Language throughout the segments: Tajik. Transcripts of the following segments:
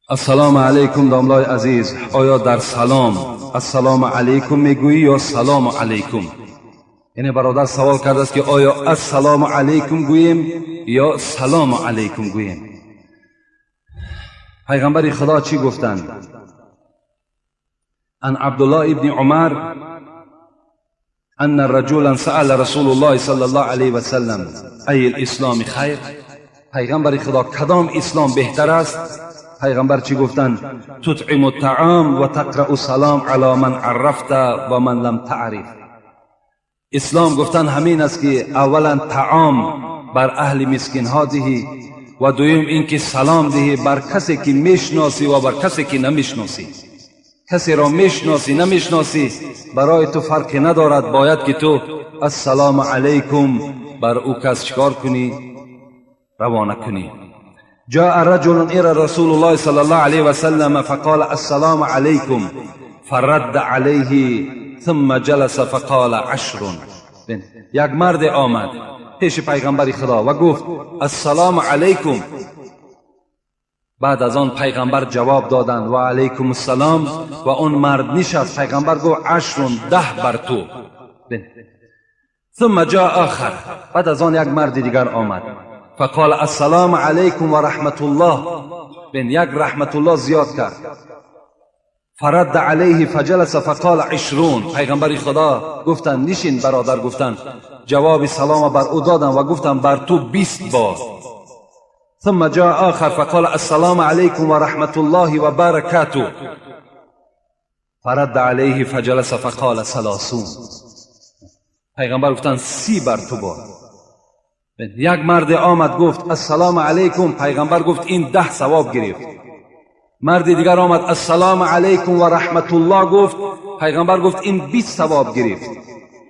Ассалому алайкум домлای азиз, оё дар салом ассалому алайкум мегӯӣ ё салому алайкум? Яъне бародар савол кардааст, ки оё ассалому алайкум гӯем ё салому алайкум гӯем? Пайғамбари Худо чӣ гуфтанд? Ан Абдуллоҳ ибни Умар أن رجلا سأل رسول الله صلى الله عليه وسلم أي الإسلام خیر. پیغمبر خدا کدام اسلام بهتر است؟ پیغمبر چی گفتند؟ تطعم الطعام و تقرأ السلام علی من عرفت و من لم تعرف. اسلام گفتن همین است که اولا طعام بر اهل مسکین ها دهی و دویم اینکه سلام دهی بر کسی که میشناسی و بر کسی که نمیشناسی. کسی را میشناسی نمیشناسی برای تو فرقی ندارد، باید که تو السلام علیکم بر او کس چکار کنی؟ روانه کنی. جاء رجل الى رسول الله صلى الله عليه وسلم فقال السلام عليكم فرد عليه ثم جلس فقال عشر. یک مرد آمد پیش پیغمبر خدا و گفت السلام علیکم. بعد از آن پیغمبر جواب دادند و علیکم السلام و اون مرد نشست. پیغمبر گفت عشر، 10 بر تو. ثم جاء آخر. بعد از آن یک مرد دیگر آمد فقال السلام علیکم و رحمت الله. بین یک رحمت الله زیاد کرد. فرد علیه فجلس فقال 20. پیغمبر خدا گفتند نشین برادر. گفتند جواب سلام بر او دادند و گفتند بر تو 20 بار. ثم جاء آخر فقال السلام علیکم و رحمت الله و برکاته. فرد علیه فجلس فقال 30. پیغمبر گفتند 30 بر تو بار. یک مرد آمد گفت السلام علیکم. پیغمبر گفت این 10 ثواب گرفت. مرد دیگر آمد السلام علیکم و رحمت الله گفت. پیغمبر گفت این 20 ثواب گرفت.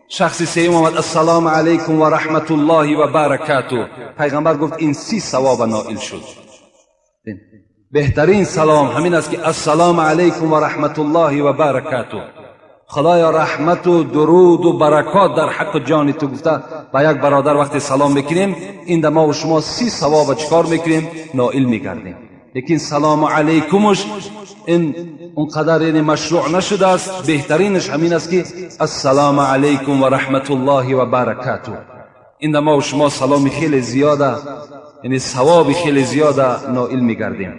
شخص سوم آمد السلام علیکم و رحمت الله و برکاته. پیغمبر گفت این 30 ثواب نائل شد. بهترین سلام همین است که السلام علیکم و رحمت الله و برکاته. خدایا رحمت و درود و برکات در حق جان تو گفته با یک برادر وقتی سلام میکنیم این ما و شما 30 ثواب چکار میکنیم؟ نائل میگردیم. لیکن سلام علیکمش این اونقدر یعنی مشروع نشده است. بهترینش همین است که السلام علیکم و رحمت الله و برکاته. این ما و شما سلام خیلی زیاده، یعنی ثواب خیلی زیاده نائل میگردیم.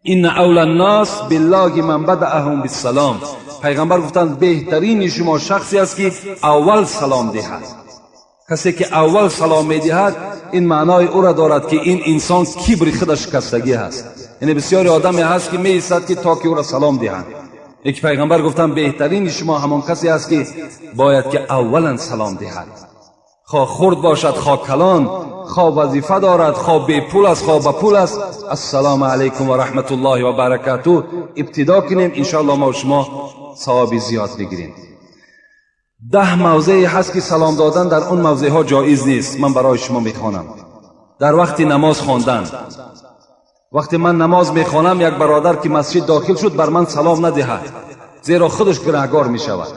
این اولی الناس بالله من بدأهم بالسلام. پیغمبر گفتند بهترین شما شخصی است که اول سلام دهد. کسی که اول سلام میدهد این معنای او را دارد که این انسان کبر خودش شکستگی هست. یعنی بسیاری آدمی هست که میایستد که تا که او را سلام دهند. یک پیغمبر گفتند بهترین شما همان کسی است که باید که اولا سلام دهد. خواه خرد باشد خواه کلان، خواه وظیفه دارد، خواه بی پول است خواه با پول است، السلام علیکم و رحمت الله و برکاته ابتدا کنیم. انشاءالله ما و شما ثواب زیاد بگیریم. 10 موضعی هست که سلام دادن در اون موضع ها جایز نیست. من برای شما میخوانم. در وقت نماز خواندن، وقتی من نماز میخوانم یک برادر که مسجد داخل شد بر من سلام ندهد، زیرا خودش گناهگار میشود.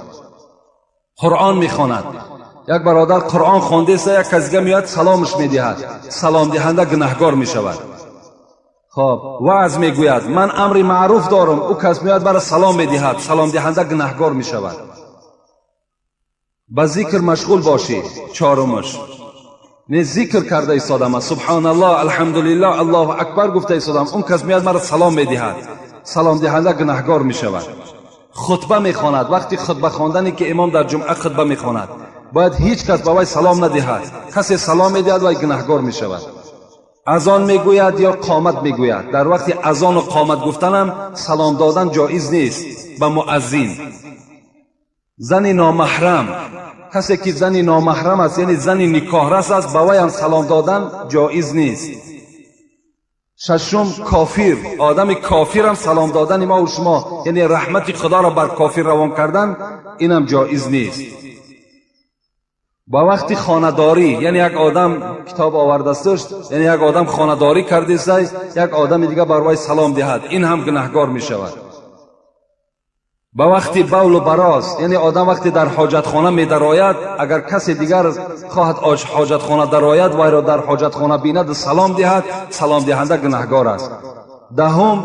قرآن میخواند، یک برادر قرآن خوانده است، یک کس دیگه میاد سلامش میدهد، سلام دهنده گناهگار میشود. خب وعظ میگوید من امر معروف دارم، او کس میاد برای سلام میدهد، سلام دهنده گناهگار میشود. با ذکر مشغول باشی. چهارمش نه ذکر کرده ایستادم، سبحان الله الحمدلله الله اکبر گفته ایستادم، اون کس میاد مرا سلام میدهد، سلام دهنده گناهگار میشود. خطبه میخواند، وقتی خطبه خواندنی که امام در جمعه خطبه میخواند باید هیچ کس به وی سلام ندهد، کسی سلام میدهد وی گناهگار میشود. اذان میگوید یا قامت میگوید، در وقتی اذان و قامت گفتنم سلام دادن جایز نیست به مؤذن. زن نامحرم، کسی که زن نامحرم است یعنی زن نکاح رس است، به وی هم سلام دادن جایز نیست. ششم کافر، آدم کافر هم سلام دادن ما و شما یعنی رحمت خدا را بر کافر روان کردن اینم جایز نیست. با وقتی خانه‌داری، یعنی یک آدم کتاب آورده است، یعنی یک آدم خانه‌داری کرده است، یک آدم دیگه بر وی سلام دهد، این هم گناهگار می شود. با وقتی بول و براز، یعنی آدم وقتی در حاجتخانه می درآید، اگر کسی دیگر خواهد حاجتخانه درآید وی را در حاجتخانه بیند سلام دهد، سلام دهنده گناهگار است. Даҳум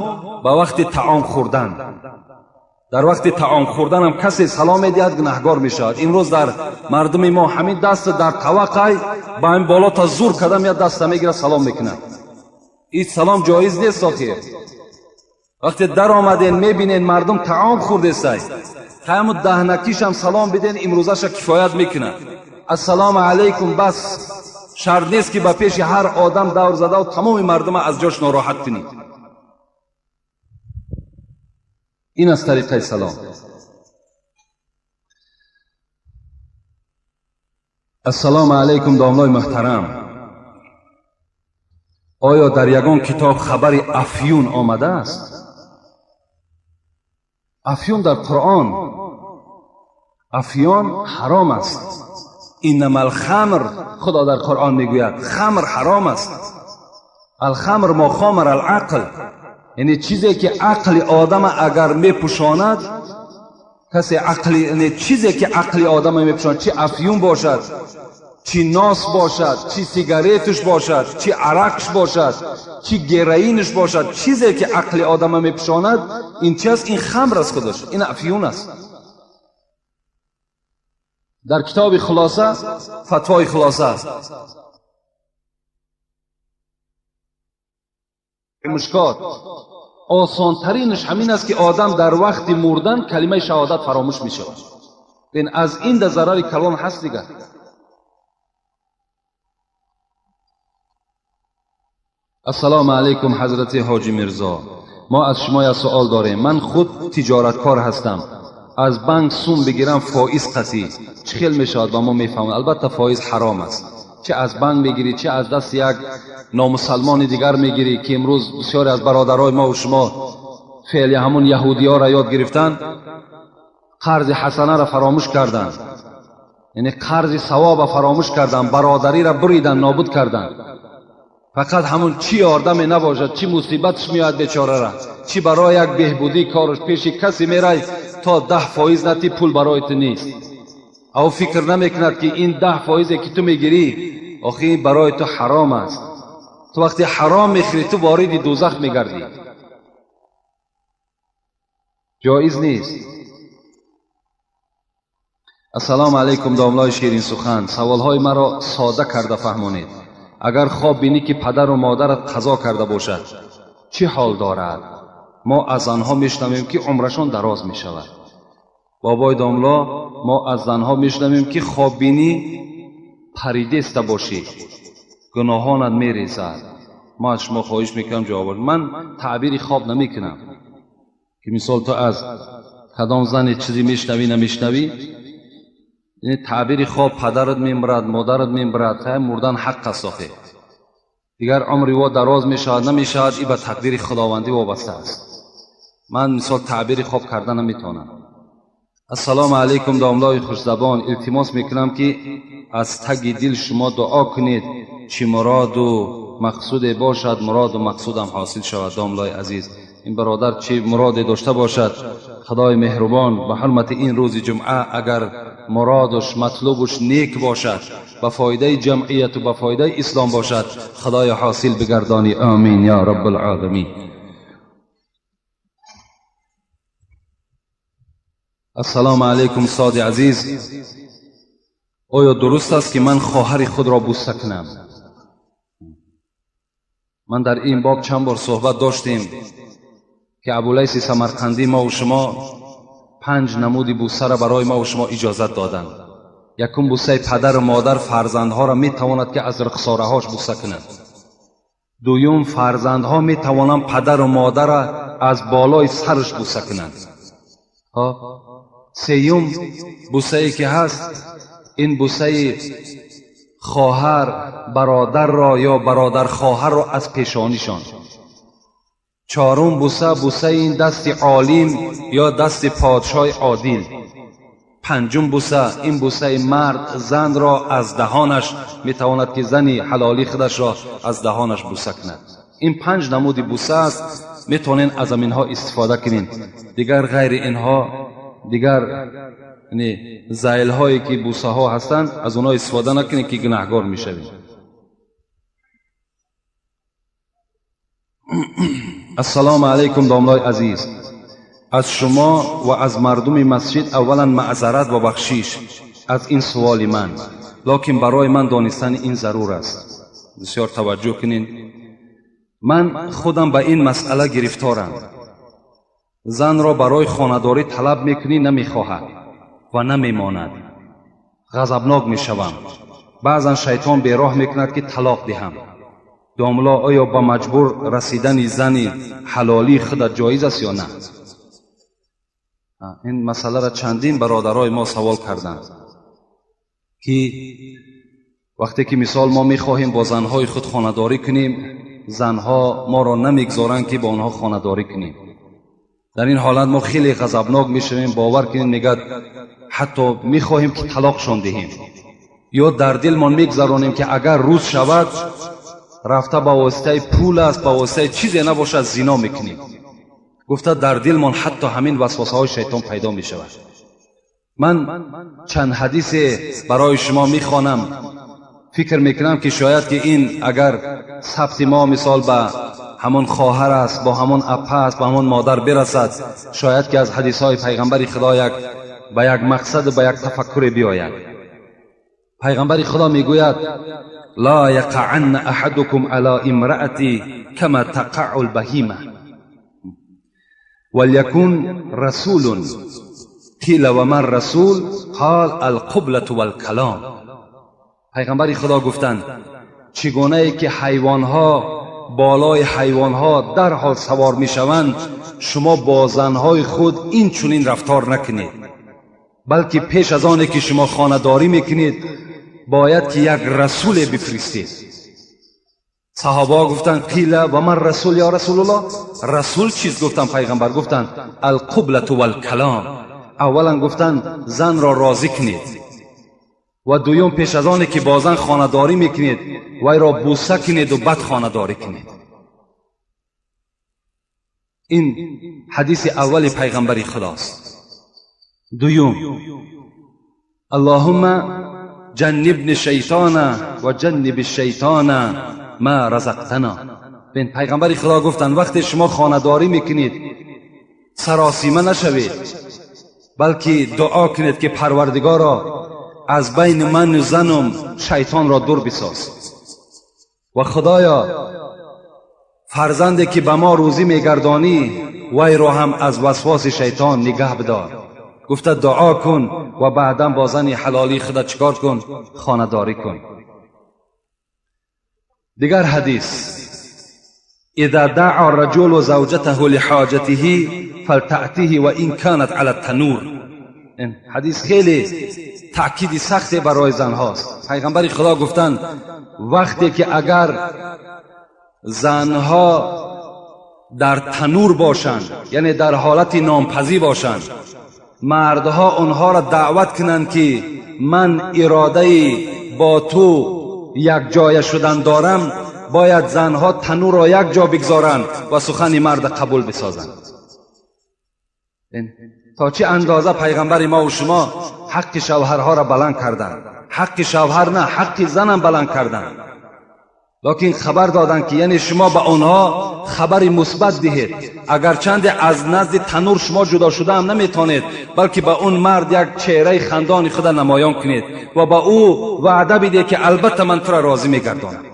ба вақти таом хӯрдан. Дар вақти таом хӯрданам касе салом медиҳад, гунаҳгор мешавад. Имрӯз дар мардуми мо ҳамин даст дар таваққай ба ҳамин боло та зур кардам я даста мегирад салом мекунад. Ин салом ҷоиз нест охир. Вақте дар омаден мебинен мардум таом хӯрдесай, ҳаму даҳнакишам салом биден, имрӯзаша кифоят мекунад. Ассалому алайкум бас. Шарт нест ки ба пеши ҳар одам давр задаву тамоми мардума аз ҷош нороҳат кунӣ. Ин аз тариқаи салом. Ассалому алайкум домлои муҳтарам. Оё дар ягон китоб хабари афюн омадааст? Афюн дар Қуръон. Афюн ҳаром аст. Иннама алхамр, Худо дар Қуръон мегӯяд, хамр ҳаром аст. Алхамр мо хомар алақл, яъне чизе ки ақли одама агар мепӯшонад, касе ақли, яъне чизе ки ақли одама мепӯшонад, чи афюн бошад, чи нос бошад, чи сигаретуш бошад, чи арақш бошад, чи героинш бошад, чизе ки ақли одама мепӯшонад, ин чи аст? Ин хамр аст худаш, ин афюн аст. Дар китоби хулоса, фатвои хулоса аст. Мушкот осонтаринаш ҳамин аст ки одам дар вақти мурдан калимаи шаҳодат фаромӯш мешавад. Бин аз ин да зарари калон ҳаст дигар. Ассалому алайкум ҳазрати ҳоҷи Мирзо. Мо аз шумо як суол дорем. Ман худ тиҷораткор ҳастам. Аз банк сум бигирам фоиз қатъӣ чӣ хел мешавад? Ба мо мефаҳмад. Албатта фоиз ҳаром аст. Чӣ аз банк мегирӣ, чӣ аз дасти як номусалмони дигар мегирӣ, ки имрӯз бисёре аз бародарои мо ва шумо феъли ҳамун яҳудиёро ёд гирифтанд, қарзи ҳасанаро фаромӯш карданд, яъне қарзи савоба фаромӯш карданд, бародариро буридан, нобуд карданд. Фақат ҳамун чӣ ёрдаме набошад, чӣ мусибатш меояд бечорара, чӣ барои як беҳбудии кораш пеши касе мерай то 10% натӣ пул барои ту нест. Ав фикр намекунад ки ин 10% ки ту мегирӣ, охи ин барои ту ҳаром аст. Ту вақте ҳаром мехӯрӣ, ту вориди дӯзах мегардӣ. Ҷоиз нест. Ассалому алайкум домлои ширинсухан. Саволҳои маро сода карда фаҳмонед. Агар хоб бинӣ ки падару модарат қазо карда бошад, чӣ ҳол дорад? Мо аз занҳо мешунавем ки умрашон дароз мешавад. Бобои домло, мо аз занҳо мешунавем ки хоб бинӣ паридеста бошӣ, гуноҳонат мерезад. Мо аз шумо хоҳиш мекунам ҷавоб. Ман таъбири хоб намекунам ки мисол ту аз кадом зане чизе мешунавӣ намешунавӣ. Таъбири хоб падарат мемирад, модарат мемирад, мурдан ҳақ аст охир. Дигар умри во дароз мешавад намешавад, ин ба тақдири худовандӣ вобаста аст. Ман мисол таъбири хоб карда наметавонам. Ассалому алайкум домлои хушзабон. Илтимос мекунам ки аз таги дил шумо дуо кунед, чӣ муроду мақсуде бошад, муроду мақсудам ҳосил шавад. Домлои азиз, ин бародар чӣ муроде дошта бошад, худои меҳрубон ба ҳурмати ин рӯзи ҷумъа агар муродуш матлубуш нек бошад, ба фоидаи ҷамъияту ба фоидаи ислом бошад, худоё ҳосил бигардонӣ. Амин ё раббулоламин. Ассалому алайкум соди азиз. Оё дуруст аст ки ман хоҳари худро бӯса кунам? Ман дар ин боб чанд бор суҳбат доштем ки Абулайси Самарқандӣ мо ва шумо 5 намуди бӯсаро барои мо ва шумо иҷозат доданд. Якум бӯсаи падару модар фарзандҳоро метавонад ки аз рухсораҳош бӯса кунад. Дуюм, фарзандҳо метавонанд падару модарро аз болои сараш бӯса кунанд. Сеюм бӯсае ки ҳаст, ин бӯсаи хоҳар бародарро ё бародархоҳарро аз пешонишон. Чорум бӯса, бӯсаи ин дасти олим ё дасти подшоҳи одил. Панҷум бӯса, ин бӯсаи мард занро аз даҳонаш метавонад ки зани ҳалолии худашро аз даҳонаш бӯса кунад. Ин 5 намуди бӯса аст, метавонед аз аминҳо истифода кунед. Дигар ғайри инҳо, дигар зайлҳое ки бӯсаҳо ҳастанд, аз онҳо истифода накунед ки гунаҳгор мешавед. Ассалому алайкум домлои азиз, аз шумо ва аз мардуми масҷид аввалан маъзарат ва бахшиш аз ин суоли ман, лекин барои ман донистани ин зарур аст. Бисёр таваҷҷӯҳ кунед. Ман худам ба ин масъала гирифторам. Занро барои хонадорӣ талаб мекунӣ, намехоҳад ва намемонад. Ғазабнок мешавам. Баъзан шайтон бероҳ мекунад ки талоқ диҳам. Домло, оё ба маҷбур расидани зани ҳалолии худат ҷоиз аст ё на? Ин масъаларо чандин бародарои мо савол карданд, ки вақте ки мисол мо мехоҳем бо занҳои худ хонадорӣ кунем, занҳо моро намегзоранд ки бо онҳо хонадорӣ кунем. Дар ин ҳолат мо хеле ғазабнок мешавем, бовар кунед, мегӯяд ҳатто мехоҳем ки талоқшон диҳем, ё дар дилмон мегзаронем ки агар рӯз шавад рафта ба воситаи пул аст, ба воситаи чизе набошад зино мекунем. Гуфта дар дилмон ҳатто ҳамин васвасаҳои шайтон пайдо мешавад. Ман чанд ҳадисе барои шумо мехонам. Фикр мекунам ки шояд ки ин агар сабти мо мисол ба ҳамон хоҳар аст, бо ҳамон апа аст, ба ҳамон модар бирасад, шояд ки аз ҳадисҳои пайғамбари Худо як ба як мақсад ба як тафаккуре биёяд. Пайғамбари Худо мегӯяд: ла яқаъанна аҳадукум ала имраати кама тақаъу лбаҳима валякун расулун қила ва ман расул қол алқублату валкалом. Пайғамбари Худо гуфтанд: чӣ гунае ки ҳайвонҳо болои ҳайвонҳо дарҳол савор мешаванд, шумо бо занҳои худ ин чунин рафтор накунед, балки пеш аз оне ки шумо хонадорӣ мекунед бояд ки як расуле бифиристед. Саҳобаҳо гуфтанд: қила ва ман расул ё расулуллоҳ? Расул чиз? Гуфтанд пайғамбар гуфтанд: алқублату валкалом. Аввалан гуфтанд занро розӣ кунед, ва дуюм пеш аз оне ки бо зан хонадорӣ мекунед вайро бӯса кунеду баъд хонадорӣ кунед. Ин ҳадиси аввали пайғамбари Худост. Дуюм: аллоҳумма ҷаннибни шайтона ва ҷанниби шайтона ма разақтана. Бин, пайғамбари Худо гуфтанд вақте шумо хонадорӣ мекунед саросима нашавед, балки дуо кунед ки Парвардигоро аз байни ману занум шайтонро дур бисоз, ва Худоё фарзанде ки ба мо рӯзӣ мегардонӣ вайро ҳам аз васвоси шайтон нигаҳ бидор. Гуфта дуо кун ва баъдан бо зани ҳалолии худат чикор кун? Хонадорӣ кун. Дигар ҳадис: إذا دعا الرجل زوجته لحاجته فلتأته وإن كانت على التنور. این حدیث خیلی تأکید سختی برای زنهاست. پیغمبر خدا گفتند وقتی که اگر زنها در تنور باشند، یعنی در حالت نامپزی باشند، مردها آنها را دعوت کنند که من اراده با تو یک جای شدن دارم، باید زنها تنور را یک جا بگذارند و سخن مرد قبول بسازند. تا چه اندازه پیغمبر ما و شما حق شوهرها را بلند کردند، حق شوهر نه، حق زنم بلند کردند، لکن خبر دادند که یعنی شما به آنها خبر مثبت دهید، اگرچند از نزد تنور شما جدا شده هم نمیتونید، بلکه به اون مرد یک چهره خندان خود نمایان کنید و به او وعده بدید که البته من تو را راضی میگردانم.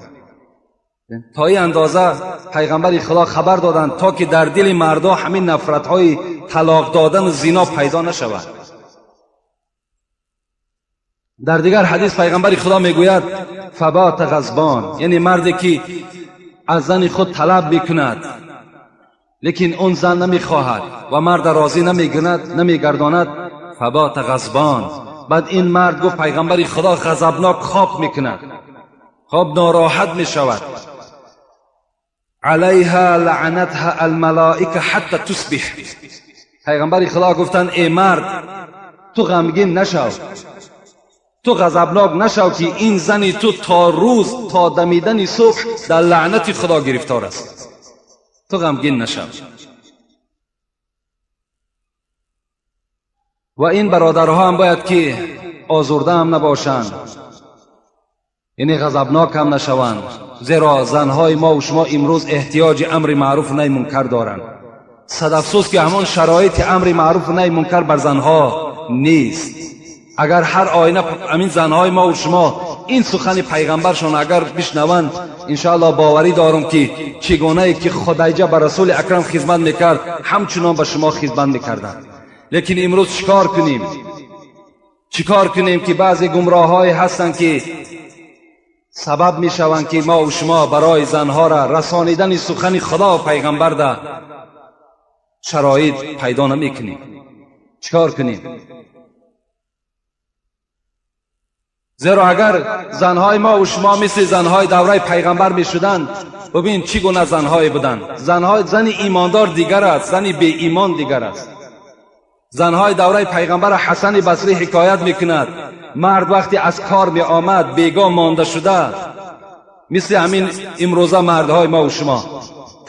تا این اندازه پیغمبر خدا خبر دادند تا که در دل مردا همین نفرت‌های طلاق دادن و زنا پیدا نشود. در دیگر حدیث پیغمبر خدا میگوید فبات غضبان، یعنی مردی که از زن خود طلب میکند لیکن اون زن نمیخواهد و مرد راضی نمیگرداند، فبات غضبان. بعد این مرد گفت پیغمبر خدا غضبناک خواب میکند، خواب ناراحت میشود. علیها لعنتها الملائکه حتی تصبح. پیغمبر خدا گفتند ای مرد تو غمگین نشو، تو غضبناک نشو که این زنی تو تا روز تا دمیدن صبح در لعنت خدا گرفتار است، تو غمگین نشو. و این برادرها هم باید که آزرده هم نباشند، یعنی غضبناک هم نشوند. Зеро занҳои мо ва шумо имрӯз эҳтиёҷи амри маъруф наҳи мункар доранд. Сад афсӯс ки ҳамон шароити амри маъруф наҳи мункар бар занҳо нест. Агар ҳар оина ҳамин занҳои мо ва шумо ин сухани пайғамбаршон агар бишнаванд, иншоаллоҳ боварӣ дорам ки чӣ гунае ки Худайҷа ба расули акрам хизмат мекард, ҳамчунон ба шумо хизмат мекарданд. Лекин имрӯз чикор кунем? Чикор кунем ки баъзе гумроҳҳое ҳастанд ки сабаб мешаванд ки мо ва шумо барои занҳоро расонидани сухани худо ва пайғамбар да шароит пайдо намекунем. Чикор кунем? Зеро агар занҳои мо ва шумо мисли занҳои давраи пайғамбар мешуданд, бибин чӣ гуна занҳое буданд. Зани имондор дигар аст, зани беимон дигар аст. Занҳои давраи пайғамбар Ҳасани Басрӣ ҳикоят мекунад, мард вақте аз кор меомад бегоҳ монда шуда, мисли ҳамин имрӯза мардҳои мо ва шумо,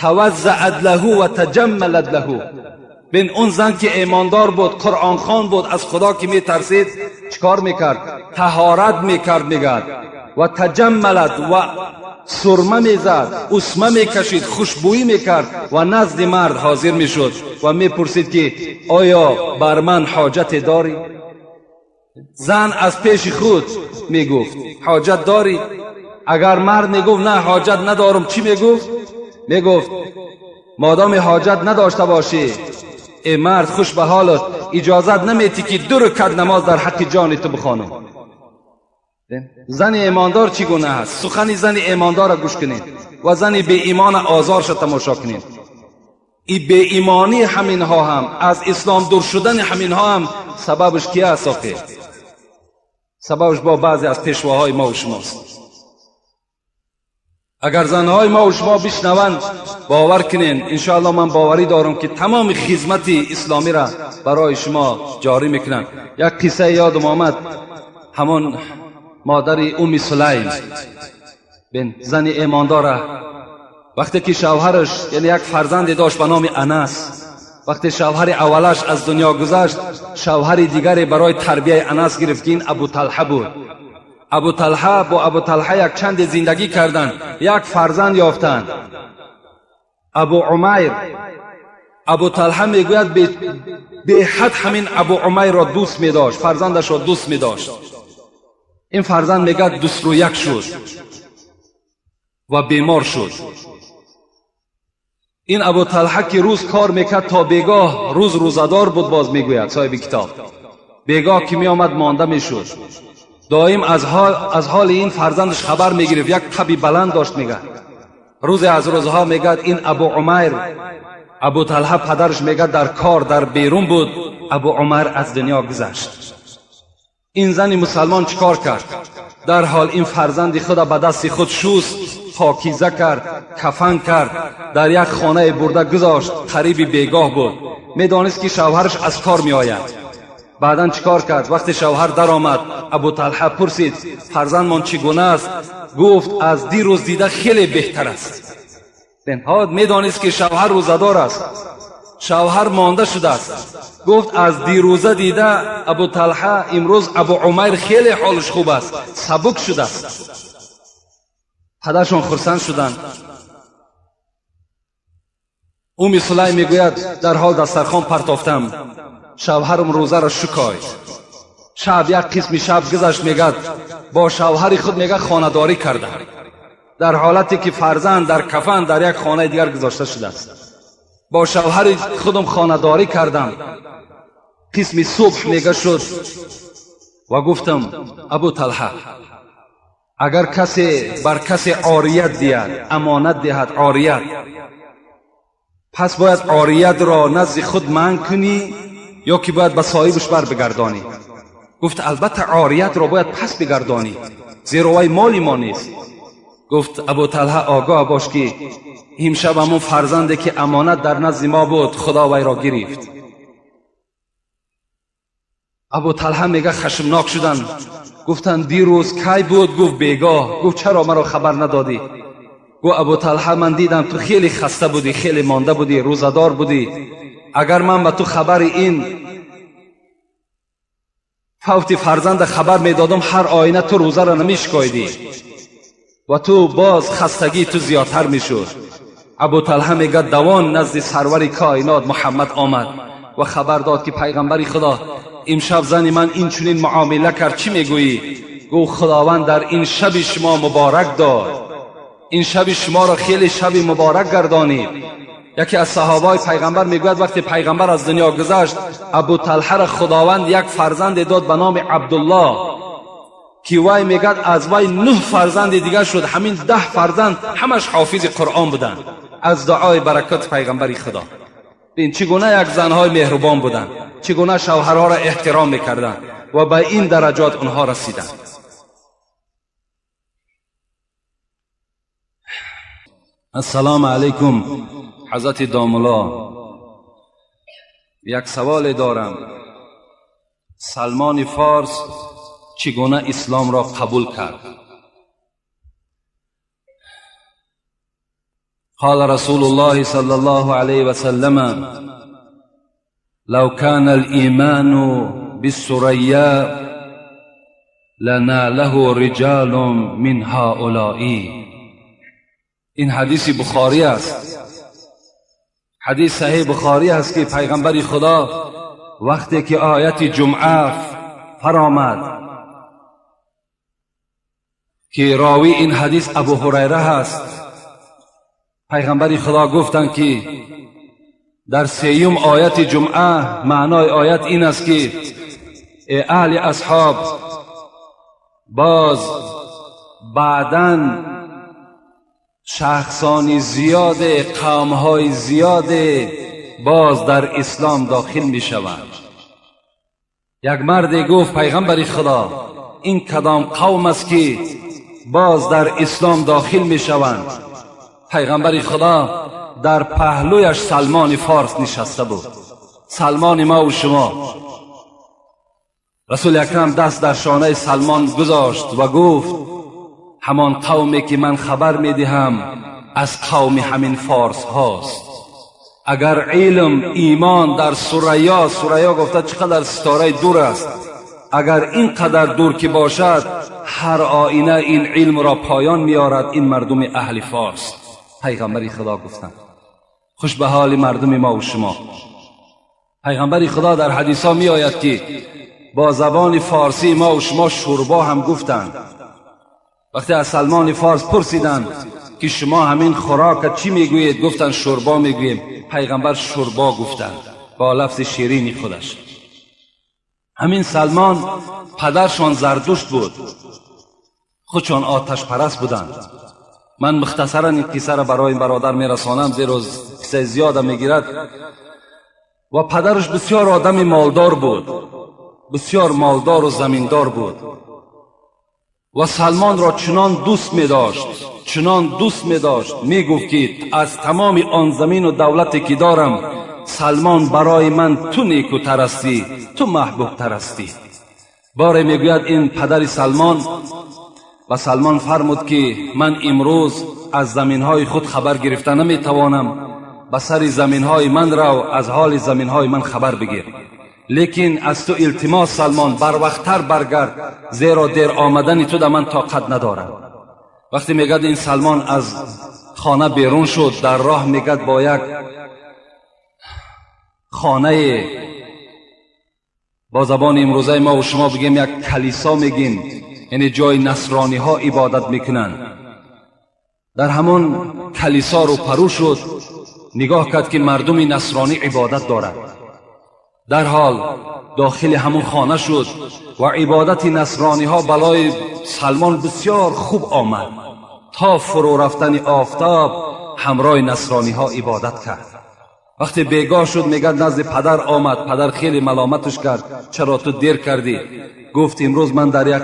таваззаат лаҳу ва таҷаммалат лаҳу. Бин он зан ки имондор буд, қуръонхон буд, аз худо ки метарсид, чикор мекард? Таҳорат мекард, мегӯяд, ва таҷаммалат, ва сурма мезад, усма мекашид, хушбӯӣ мекард ва назди мард ҳозир мешуд ва мепурсид ки оё бар ман ҳоҷате дорӣ? Зан аз пеши худ мегуфт ҳоҷат дорӣ? Агар мард мегуфт на, ҳоҷат надорам, чӣ мегуфт? Мегуфт модоми ҳоҷат надошта бошӣ, эй мард, хуш ба ҳолат, иҷозат наметӣ ки 2 ракат намоз дар ҳаққи ҷони ту бихонам. Зани имондор чӣ гуна аст? Сухани зани имондорро гӯш кунед ва зани беимона озорша тамошо кунед. И беимонии ҳаминҳо ҳам, аз ислом дур шудани ҳаминҳо ҳам сабабаш ки аст? Охир сабабаш бо баъзе аз пешвоҳои мо ва шумост. Агар занҳои мо ва шумо бишнаванд, бовар кунед, иншоаллоҳ ман боварӣ дорам ки тамоми хизмати исломиро барои шумо ҷорӣ мекунанд. Як қиссае ёдам омад, ҳамон модари Умми Сулайм, бин зани имондора, вақте ки шавҳараш, яъне як фарзанде дошт ба номи Анас, вақте шавҳари аввалаш аз дунё гузашт, шавҳари дигаре барои тарбияи Анас гирифт ки ин Абу Талҳа буд. Абу Талҳа бо Абу Талҳа як чанде зиндагӣ карданд, як фарзанд ёфтанд, Абу Умайр. Абу Талҳа мегӯяд беҳад ҳамин Абу Умайрро дӯст медошт, фарзандашро дӯст медошт. Ин фарзанд мегӯяд 21 шуд ва бемор шуд. Ин Абу Талҳа ки рӯз кор мекард то бегоҳ, рӯз рӯзадор буд, боз мегӯяд соҳиби китоб, бегоҳ ки меомад монда мешуд. Доим аз ҳоли ин фарзандаш хабар мегирифт, як таби баланд дошт. Мегӯяд рӯзе аз рӯзҳо мегӯяд ин Абу Умайр, Абу Талҳа падараш мегӯяд дар кор дар берун буд, Абу Умайр аз дунё гузашт. Ин зани мусалмон чӣ кор кард? Дарҳол ин фарзанди худро ба дасти худ шуст, покиза кард, кафан кард, дар як хонае бурда гузошт. Қариби бегоҳ буд, медонист ки шавҳараш аз кор меояд. Баъдан чӣ кор кард? Вақте шавҳар даромад, Абу Талҳа пурсид фарзандмон чӣ гуна аст? Гуфт аз дирӯз дида хеле беҳтар аст. Медонист ки шавҳар рӯзадор аст, шавҳар монда шудааст. Гуфт аз дирӯза дида Абу Талҳа имрӯз Абу Умайр хеле ҳолаш хуб аст, сабук шудааст. Падаршон хурсанд шуданд. Умми Сулайм мегӯяд дарҳол дастархон партофтам, шавҳарам рӯзаро шукоид. Шаб як қисми шаб гузашт, мегӯяд бо шавҳари худ мегӯяд хонадорӣ кардам, дар ҳолате ки фарзанд дар кафан дар як хонаи дигар гузошта шудааст. Бо шавҳари худам хонадорӣ кардам. Қисми субҳ мега шуд ва гуфтам Абу Талҳа, агар касе бар касе орият диҳад, амонат диҳад, орият, пас бояд ориятро назди худ манъ кунӣ ё ки бояд ба соҳибаш бар бигардонӣ? Гуфт албатта ориятро бояд пас бигардонӣ, зеро вай моли мо нест. Гуфт Абу Талҳа огоҳ бош ки имшаб ҳамон фарзанде ки амонат дар назди мо буд, худо вайро гирифт. Абу Талҳа мега хашмнок шуданд. Гуфтанд дирӯз кай буд? Гуфт бегоҳ. Гуфт чаро маро хабар надодӣ? Гуфт Абу Талҳа ман дидам ту хеле хаста будӣ, хеле монда будӣ, рӯзадор будӣ. Агар ман ба ту хабари ин фавти фарзанда хабар медодам, ҳар оина ту рӯзаро намешикоидӣ. و تو باز خستگی تو زیادتر میشد. ابو طلحه میگه دوان نزد سرور کائنات محمد آمد و خبر داد که پیغمبر خدا امشب زن من این چنین معامله کرد، چی میگویی؟ گفت خداوند در این شب شما مبارک داد، این شب شما را خیلی شب مبارک گردانید. یکی از صحابای پیغمبر میگوید وقتی پیغمبر از دنیا گذشت، ابو طلحه را خداوند یک فرزند داد به نام عبدالله که وی میگد از وی 9 فرزند دیگر شد. همین 10 فرزند همش حافظ قرآن بودند از دعای برکت پیغمبر خدا. ببین چگونه یک زنهای مهربان بودند، چگونه شوهرها را احترام میکردند و به این درجات آنها رسیدند. السلام علیکم حضرت داملا، یک سوال دارم. سلمان فارس چگونه اسلام را قبول کرد؟ قال رسول الله صلى الله عليه وسلم لو كان الإيمان بالثريا لناله رجال من هؤلاء. این حدیث بخاری است، حدیث صحیح بخاری است که پیغمبر خدا وقتی که آیت جمعه فرآمد که راوی این حدیث ابو هریره هست، پیغمبر خدا گفتند که در سیوم آیت جمعه معنای آیت این است که ای اهل اصحاب، باز بعداً شخصان زیاد، قومهای زیاد باز در اسلام داخل می شوند. یک مرد گفت پیغمبر خدا این کدام قوم است که باز در اسلام داخل می شوند؟ پیغمبر خدا در پهلویش سلمان فارس نشسته بود، سلمان ما و شما. رسول اکرم دست در شانه سلمان گذاشت و گفت همان قومی که من خبر می دهم از قوم همین فارس هاست. اگر علم ایمان در ثریا، ثریا گفته چقدر ستاره دور است، اگر اینقدر دور که باشد هر آینه این علم را پایان میارد این مردم اهل فارس. پیغمبر خدا گفتند خوش به حال مردم ما و شما. پیغمبر خدا در حدیث ها می آید که با زبان فارسی ما و شما شوربا هم گفتند. وقتی از سلمان فارس پرسیدند که شما همین خوراک چی میگویید؟ گفتند شوربا میگوییم. پیغمبر شوربا گفتند با لفظ شیرین خودش. همین سلمان پدرشان زردشت بود، خودشان آتش پرست بودند. من مختصرا این قصه را برای این برادر میرسانم زیرا قصه زیاد میگیرد. و پدرش بسیار آدم مالدار بود، بسیار مالدار و زمیندار بود و سلمان را چنان دوست می داشت، چنان دوست می داشت، می گفت که از تمام آن زمین و دولتی که دارم سلمان برای من تو نیکوتر هستی، تو محبوب تر هستی. باره میگوید این پدر سلمان و سلمان فرمود که من امروز از زمینهای خود خبر گرفته نمیتوانم، به سر زمینهای من رو از حال زمینهای من خبر بگیر، لیکن از تو التماس سلمان بر وقتتر برگرد، زیرا دیر آمدن تو در من طاقت ندارم. وقتی میگد این سلمان از خانه بیرون شد، در راه میگد با یک خانه، با زبان امروزه ما و شما بگیم یک کلیسا میگیم، یعنی جای نصرانی ها عبادت میکنن، در همان کلیسا رو پرو شد، نگاه کرد که مردم نصرانی عبادت دارد. در حال داخل همون خانه شد و عبادت نصرانی ها بالای سلمان بسیار خوب آمد. تا فرو رفتن آفتاب همراه نصرانی ها عبادت کرد. وقتی بیگاه شد میگه نزد پدر آمد، پدر خیلی ملامتش کرد چرا تو دیر کردی؟ گفت امروز من در یک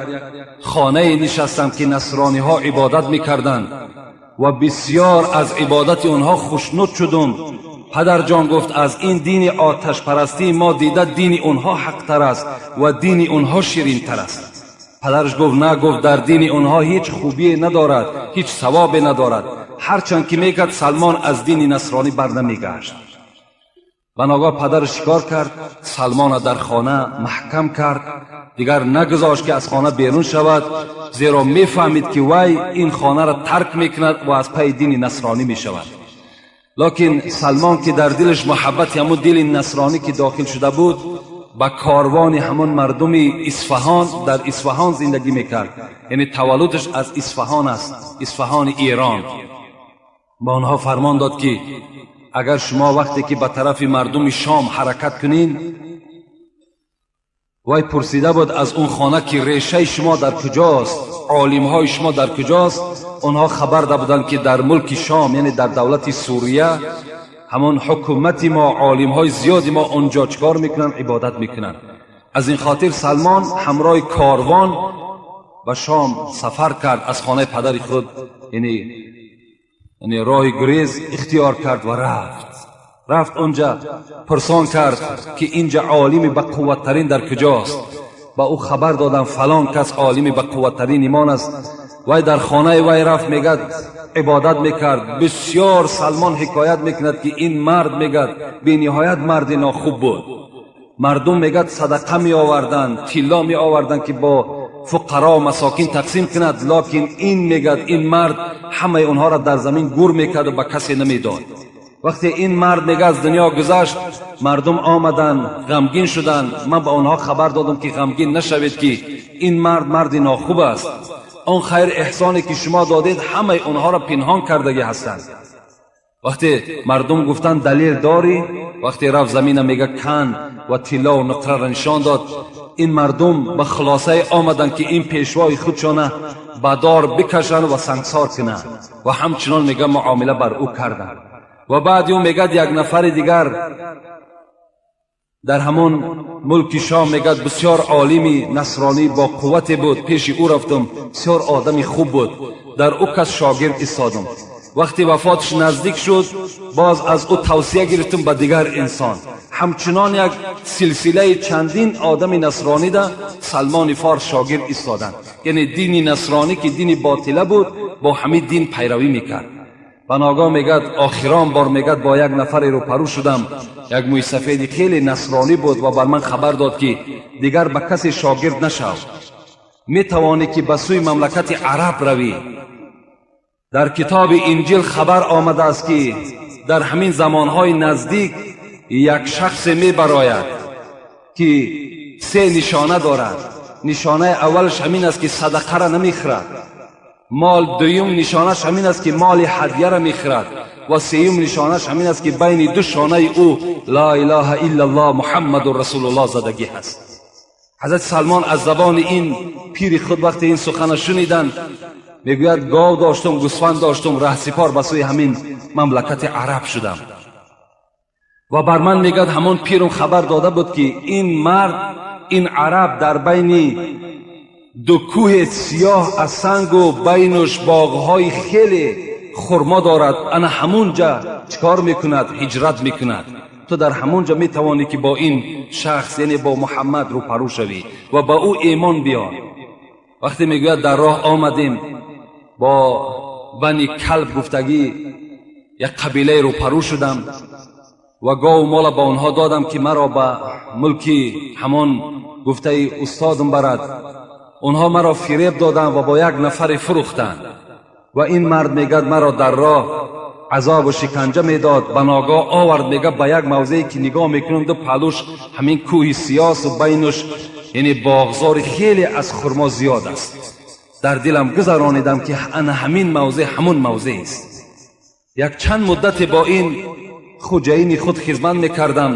خانه نشستم که نصرانی ها عبادت میکردند و بسیار از عبادت آنها خوشنود شدم. پدر جان گفت از این دین آتش پرستی ما دیده دین اونها حق تر است و دین اونها شیرین تر است. پدرش گفت نه، گفت در دین اونها هیچ خوبی ندارد، هیچ ثوابی ندارد. هرچند که میکرد سلمان از دین نصرانی بر نمیگشت. Ба ногоҳ падараш чикор кард? Салмона дар хона маҳкам кард, дигар нагузошт ки аз хона берун шавад, зеро мефаҳмид ки вай ин хонаро тарк мекунад ва аз пайи дини насронӣ мешавад. Локин Салмон ки дар дилаш муҳаббати ҳамун дили насронӣ ки дохил шуда буд, ба корвони ҳамон мардуми Исфаҳон, дар Исфаҳон зиндагӣ мекард, яъне таваллудаш аз Исфаҳон аст, Исфаҳони Эрон. Ба онҳо фармон дод ки агар шумо вақте ки ба тарафи мардуми Шом ҳаракат кунин, вай пурсида буд аз он хона ки решаи шумо дар куҷост, олимҳои шумо дар куҷост. Онҳо хабар да буданд ки дар мулки Шом, яъне дар давлати Сурия, ҳамон ҳукумати мо, олимҳои зиёди мо онҷо чикор мекунанд? Ибодат мекунанд. Аз ин хотир Салмон ҳамроҳи корвон ба Шом сафар кард, аз хонаи падари худ яъне роҳи гурез ихтиёр кард ва рафт. Рафт онҷа, пурсон кард ки инҷа олими ба қувваттарин дар куҷост. Ба ӯ хабар додам фалон кас олими ба қувваттарин имон аст. Вай дар хонаи вай рафт, мегӯяд ибодат мекард. Бисёр Салмон ҳикоят мекунад ки ин мард, мегӯяд, бениҳоят марди нохуб буд. Мардум, мегӯяд, садақа меоварданд, тилло меоварданд ки бо фуқаро масокин тақсим кунад, локин ин, мегӯяд, ин мард ҳамаи онҳоро дар замин гур мекард ва ба касе намедод. Вақте ин мард, мегӯяд, аз дунё гузашт, мардум омаданд, ғамгин шуданд. Ман ба онҳо хабар додам ки ғамгин нашавед, ки ин мард марди нохуб аст. Он хайр эҳсоне ки шумо додед, ҳамаи онҳоро пинҳон кардагӣ ҳастанд. Вақте мардум гуфтанд далел дорӣ, вақте рафт замина, мега, кан ва тиллову нуқраро нишон дод, ин мардум ба хулосае омаданд ки ин пешвои худшона ба дор бикашанд ва сангсор кунанд, ва ҳамчунон, мега, муомила бар ӯ карданд. Ва баъди ӯ, мегӯяд, як нафари дигар дар ҳамон мулки Шом, мегӯяд, бисёр олими насронӣ бо қуввате буд. Пеши ӯ рафтам, бисёр одами хуб буд, дар ӯ кас шогирд истодам. Вақте вафоташ наздик шуд, боз аз ӯ тавсия гирифтам ба дигар инсон. Ҳамчунон як силсилаи чандин одами насронида Салмони Форс шогирд истоданд. Яъне дини насронӣ ки дини ботила буд, бо ҳамин дин пайравӣ мекард. Ба ногоҳ, мегӯяд, охирон бор, мегӯяд, бо як нафаре рӯпарӯ шудам, як мӯйсафеди хеле насронӣ буд ва бар ман хабар дод ки дигар ба касе шогирд нашав, метавонӣ ки ба сӯи мамлакати араб равӣ. Дар китоби Инҷил хабар омадааст ки дар ҳамин замонҳои наздик як шахсе мебарояд ки се нишона дорад. Нишонаи аввалаш ҳамин аст ки садақаро намехӯрад мол, дуюм нишонаш ҳамин аст ки моли ҳадияро мехӯрад, ва сеюм нишонаш ҳамин аст ки байни ду шонаи ӯ «Ла илаҳа иллаллоҳ, Муҳаммадун расулуллоҳ» задагӣ ҳаст. Ҳазрати Салмон аз забони ин пири худ вақте ин сухана шуниданд, мегӯяд, гов доштум, гӯсфанд доштум, раҳсипор ба сӯи ҳамин мамлакати араб шудам. Ва бар ман, мегӯяд, ҳамон пирум хабар дода буд ки ин мард, ин араб, дар байни ду кӯҳи сиёҳ аз сангу байнуш боғҳои хеле хурмо дорад, ана ҳамунҷа чикор мекунад? Ҳиҷрат мекунад. Ту дар ҳамунҷа метавонӣ ки бо ин шахс, яъне бо Муҳаммад, рӯпарӯ шавӣ ва ба ӯ эмон биёр. Вақте, мегӯяд, дар роҳ омадем, бо Бани Калб гуфтагӣ як қабилае рӯпарӯ шудам ва гову мола ба онҳо додам ки маро ба мулки ҳамон гуфтаи устодам барад. Онҳо маро фиреб доданд ва бо як нафаре фурӯхтанд. Ва ин мард, мегӯяд, маро дар роҳ азобу шиканҷа медод. Ба ногоҳ овард, мегӯяд, ба як мавзее ки нигоҳ мекунам, ду паҳлӯш ҳамин кӯҳи сиёсу байнуш, яъне боғзори хеле аз хурмо зиёд аст. Дар дилам гузаронидам ки ана ҳамин мавзеъ ҳамун мавзеъ аст. Як чанд муддате бо ин хуҷаини худ хизмат мекардам.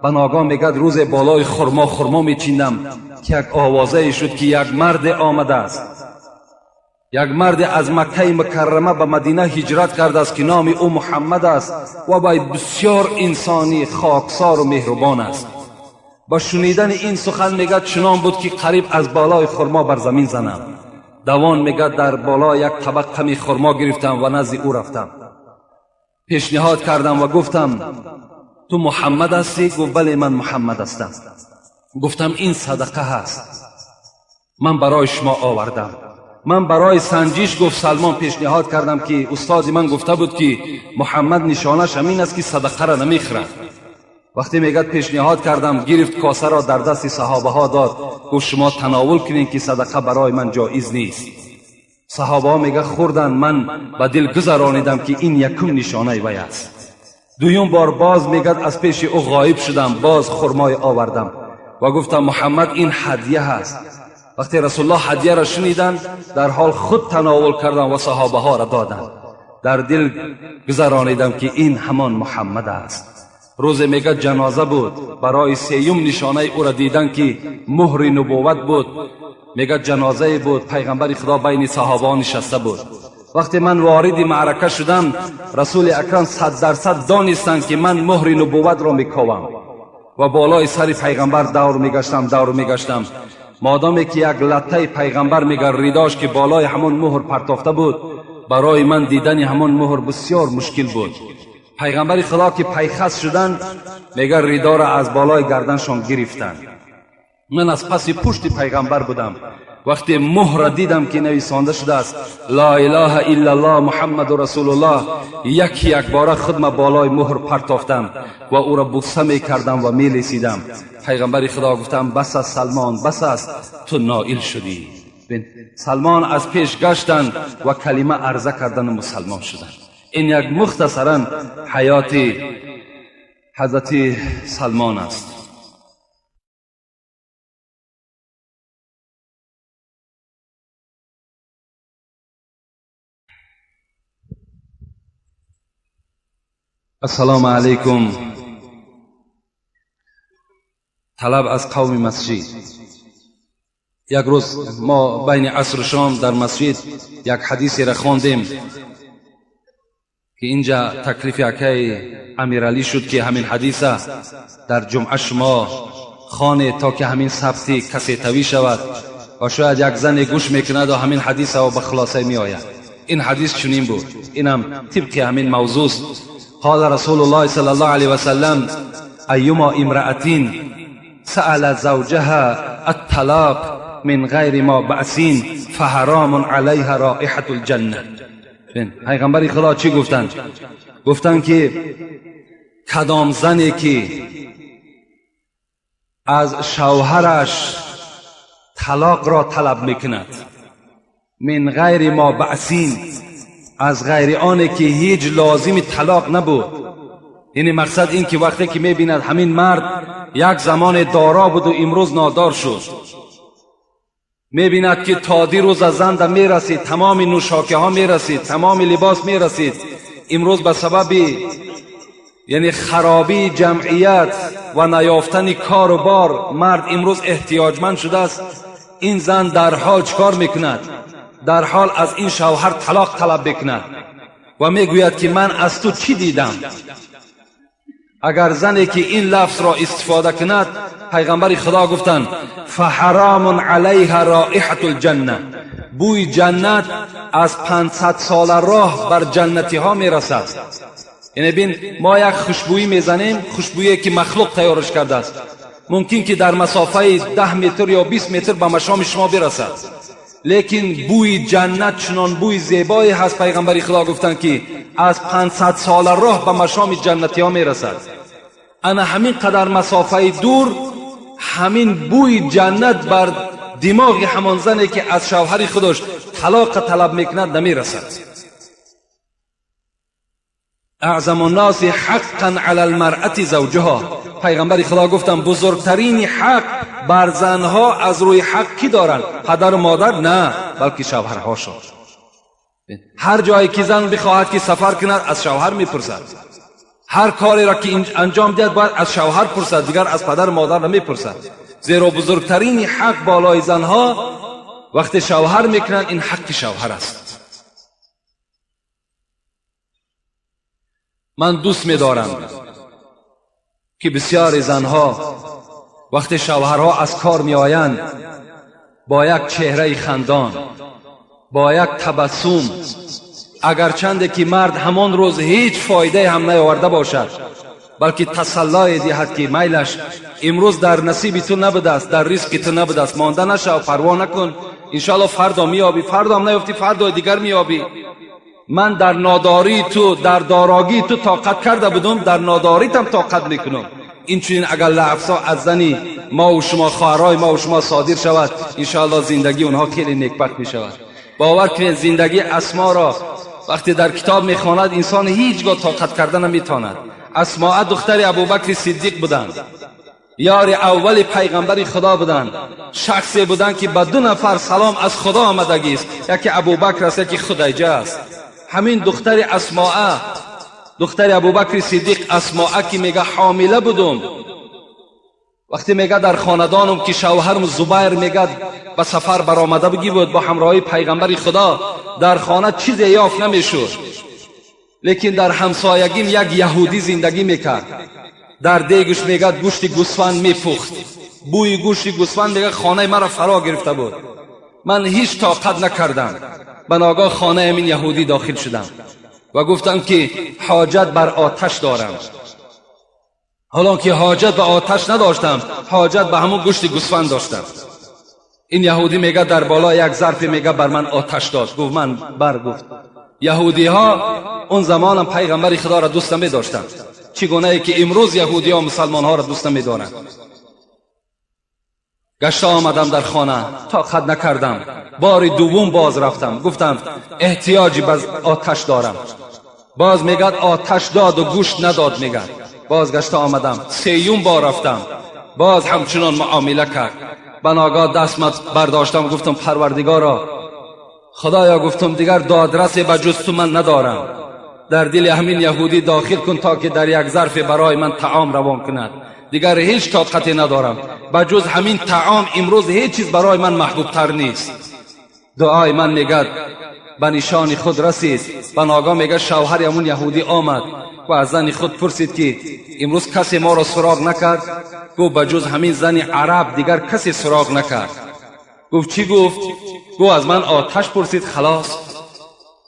Ба ногоҳ, мегӯяд, рӯзе болои хурмо хурмо мечиндам ки як овозае шуд ки як марде омадааст, як марде аз Маккаи Мукаррама ба Мадина ҳиҷрат кардааст ки номи ӯ Муҳаммад аст ва вай бисёр инсони хоксору меҳрубон аст. Ба шунидани ин сухан, мегӯяд, чунон буд ки қариб аз болои хурмо бар замин занам. Давон, мегӯяд, дар боло як табақ қами хурмо гирифтам ва назди ӯ рафтам, пешниҳод кардам ва гуфтам: «Ту Муҳаммад ҳастӣ?» Гуфт: «Бале, ман Муҳаммад ҳастам». Гуфтам: «Ин садақа ҳаст, ман барои шумо овардам». «Ман барои санҷиш, — гуфт Салмон, — пешниҳод кардам ки устоди ман гуфта буд ки Муҳаммад нишонаш ҳамин аст ки садақаро намехӯрад». وقتی میگه پیشنهاد کردم، گرفت کاسه را در دست صحابه ها داد، گفت شما تناول کنین که صدقه برای من جایز نیست. صحابه ها میگه خوردن، من به دل گذرانیدم که این یکم نشانه وی است. دویم بار باز میگه از پیش او غایب شدم، باز خرمای آوردم و گفتم محمد این هدیه هست. وقتی رسول الله هدیه را شنیدن، در حال خود تناول کردم و صحابه ها را دادن. در دل گذرانیدم که این همان محمد است. روز میگه جنازه بود، برای سیوم نشانه او را دیدن که مهر نبوت بود. میگه جنازه بود، پیغمبر خدا بین صحابه نشسته بود. وقتی من وارد معرکه شدم، رسول اکرم 100% دانستند که من مهر نبوت را میکوم و بالای سر پیغمبر دور میگشتم، دور میگشتم. مادامی که یک لطه پیغمبر میگه ریداش که بالای همان مهر پرتافته بود، برای من دیدن همان مهر بسیار مشکل بود. پیغمبر خدا که پیخست شدن، میگه ریدا را از بالای گردنشان گرفتن. من از پس پشت پیغمبر بودم. وقتی مهر را دیدم که نویسانده شده است لا اله الا الله محمد رسول الله، یکی یک باره خود ما بالای مهر پرتافتم و او را بوسه می کردم و می لیسیدم. پیغمبر خدا گفتم بس است سلمان، بس است، تو نائل شدی. سلمان از پیش گشتند و کلمه عرضه کردن و مسلمان شدند. این یک مختصرا حیات حضرت سلمان است. السلام علیکم. طلب از قوم مسجد. یک روز ما بین عصر و شام در مسجد یک حدیثی را خواندیم که اینجا تکلیف یکی امیرعلی شد که همین حدیث در جمعه شما خانه تا که همین ثبتی کسی توی شود و شاید یک زن گوش میکند و همین حدیث و به خلاصه می آید. این حدیث چنین بود، اینم طبق همین موضوع است. قال رسول الله صلی الله علیه وسلم ایما امرأة سأل زوجها الطلاق من غیر ما بأس فحرام علیها رائحة الجنة. پیغمبر خدا چی گفتند؟ گفتند که کدام زنی که از شوهرش طلاق را طلب میکند، من غیر ما بأس، از غیر آنه که هیچ لازم طلاق نبود. یعنی مقصد این که وقتی که میبیند همین مرد یک زمان دارا بود و امروز نادار شد، میبیند که تا دیروز از زن میرسید، تمام نوشاکه ها میرسید، تمام لباس میرسید، امروز به سبب یعنی خرابی جمعیت و نیافتن کار و بار مرد امروز احتیاجمند شده است. این زن در حال چکار میکند؟ در حال از این شوهر طلاق طلب بکند و میگوید که من از تو چی دیدم؟ اگر زنی که این لفظ را استفاده کند، پیغمبر خدا گفتند فحرام علیها رائحة الجنه، بوی جنت از 500 سال راه بر جنتی ها میرسد. یعنی بین ما یک خوشبویی میزنیم، خوشبویی که مخلوق تیارش کرده است، ممکن که در مسافه 10 متر یا 20 متر به مشام شما برسد، لیکن بوی جنت چنان بوی زیبایی هست، پیغمبر خدا گفتند که از 500 سال راه به مشام جنتی ها میرسد. انا همین قدر مسافه دور، همین بوی جنت بر دماغ همان زنی که از شوهر خودش طلاق طلب میکند نمیرسد. اعظم الناس حقا علی المرأة زوجها، پیغمبر خدا گفتم بزرگترین حق بر زنها از روی حق کی دارند؟ پدر و مادر نه، بلکه شوهرهاشون. هر جایی که زن بخواهد که سفر کند از شوهر میپرسد، هر کاری را که انجام دهد باید از شوهر پرسد، دیگر از پدر و مادر نمیپرسد. زیرا بزرگترین حق بالای زنها وقتی شوهر میکنند این حق شوهر است. من دوست میدارم که بسیاری زنها وقتی شوهرها از کار میآیند با یک چهره خندان، با یک تبسم، اگرچند که مرد همان روز هیچ فایده هم نیاورده باشد، بلکه تسلای دهد که میلش امروز در نصیب تو نبوده است، در رزق تو نبوده است، مانده نشو، پروا نکن، انشاءالله فردا میابی، فردا هم نیافتی فردا دیگر میابی. من در ناداری تو، در داراگی تو طاقت کرده بودم، در ناداریتم طاقت میکنم. Инчунин агар лафзҳо аз зани мо ва шумо, хоҳарҳои мо ва шумо содир шавад, иншоаллоҳ зиндагии онҳо хеле некбахт мешавад. Бовар кунед, зиндагии Асмо ро вақте дар китоб мехонад, инсон ҳеҷ гоҳ тоқат карда наметавонад. Асмоа духтари Абубакри Сиддиқ буданд, ёри аввали пайғамбари Худо буданд, шахсе буданд ки ба ду нафар салом аз Худо омадагист, яке Абубакр аст, яке Худайҷа аст. Ҳамин духтари Асмоа, духтари Абубакри Сиддиқ Асмоа, ки мега ҳомила будум, вақте мега дар хонадонум ки шавҳарм Зубайр мега ба сафар баромада буги буд бо ҳамроҳии пайғамбари Худо, дар хона чизе ёфт намешуд, лекин дар ҳамсоягим як яҳудӣ зиндагӣ мекард. Дар дегаш мегӯяд гӯшти гӯсфанд мепухт, бӯи гӯшти гӯсфанд мегӯяд хонаи маро фаро гирифта буд. Ман ҳеҷ тоқат накардам, ба ногоҳ хонаи ҳамин яҳудӣ дохил шудам ва гуфтам ки ҳоҷат бар оташ дорам. Ҳолон ки ҳоҷат ба оташ надоштам, ҳоҷат ба ҳамон гӯшти гӯсфанд доштам. Ин яҳудӣ мегӯяд дар боло як зарфе мегӯяд бар ман оташ дод. Гуфт ман бар гуфт. Яҳудиҳо он замонам пайғамбари Худоро дӯст намедоштанд, чӣ гунае ки имрӯз яҳудиҳо мусалмонҳоро дӯст намедоранд. Гашта омадам дар хона, тоқат накардам, бори дуввум боз рафтам, гуфтам эҳтиёҷи ба оташ дорам. Боз мегӯяд оташ доду гӯшт надод. Мегӯяд боз гашта омадам, сеюм бор рафтам, боз ҳамчунон муомила кард. Ба ногоҳ дастма бардоштам, гуфтам Парвардигоро, Худоё, гуфтам дигар додрасе ба ҷуз ту ман надорам, дар дили ҳамин яҳудӣ дохил кун то ки дар як зарфе барои ман таом равон кунад. Дигар ҳеҷ тоқате надорам, ба ҷуз ҳамин таом имрӯз ҳеҷ чиз барои ман маҳбубтар нест. Дуои ман мегӯяд ба нишони худ расид. Ба ногоҳ мегӯяд шавҳари ҳамун яҳудӣ омад ва аз зани худ пурсид ки имрӯз касе моро суроғ накард? Гуфт ба ҷуз ҳамин зани араб дигар касе суроғ накард. Гуфт чӣ гуфт? Гуфт аз ман оташ пурсид, халос.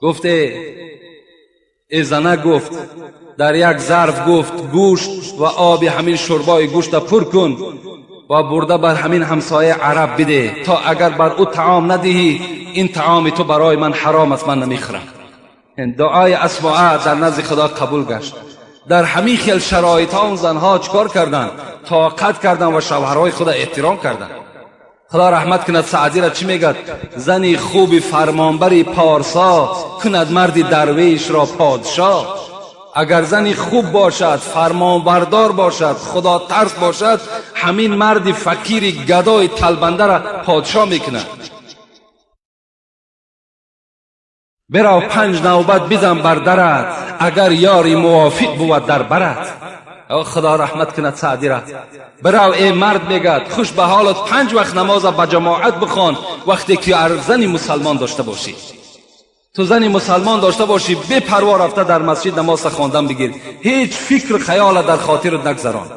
Гуфт э зана, гуфт дар як зарф гуфт гӯшт ва оби ҳамин шӯрбои гӯшта пур кун ва бурда бар ҳамин ҳамсояи араб бидеҳ, то агар бар ӯ таом надиҳӣ, ин таоми ту барои ман ҳаром аст, ман намехӯрам. Дуои Асмоа дар назди Худо қабул гашт. Дар ҳамин хел шароитҳо он занҳо чӣ кор карданд? Тоқат карданд ва шавҳарҳои худро эҳтиром карданд. Худо раҳмат кунад Саъдиро, чӣ мегӯяд? Зани хуби фармонбари порсо кунад марди дарвешро подшоҳ. Агар зани хуб бошад, фармонбардор бошад, худотарс бошад, ҳамин марди фақири гадои талбандаро подшоҳ мекунад. Бирав панҷ навбат бизан бар дарат, агар ёри мувофиқ бувад дар барат. Худо раҳмат кунад Саъдира. Бирав эй мард, мегӯяд, хуш ба ҳолат, панҷ вақт намоза ба ҷамоат бихон, вақте ки зани мусалмон дошта бошӣ. Ту зани мусалмон дошта бошӣ, бепарво рафта дар масҷид намоза хондан бигир, ҳеҷ фикр хаёла дар хотират нагзарон.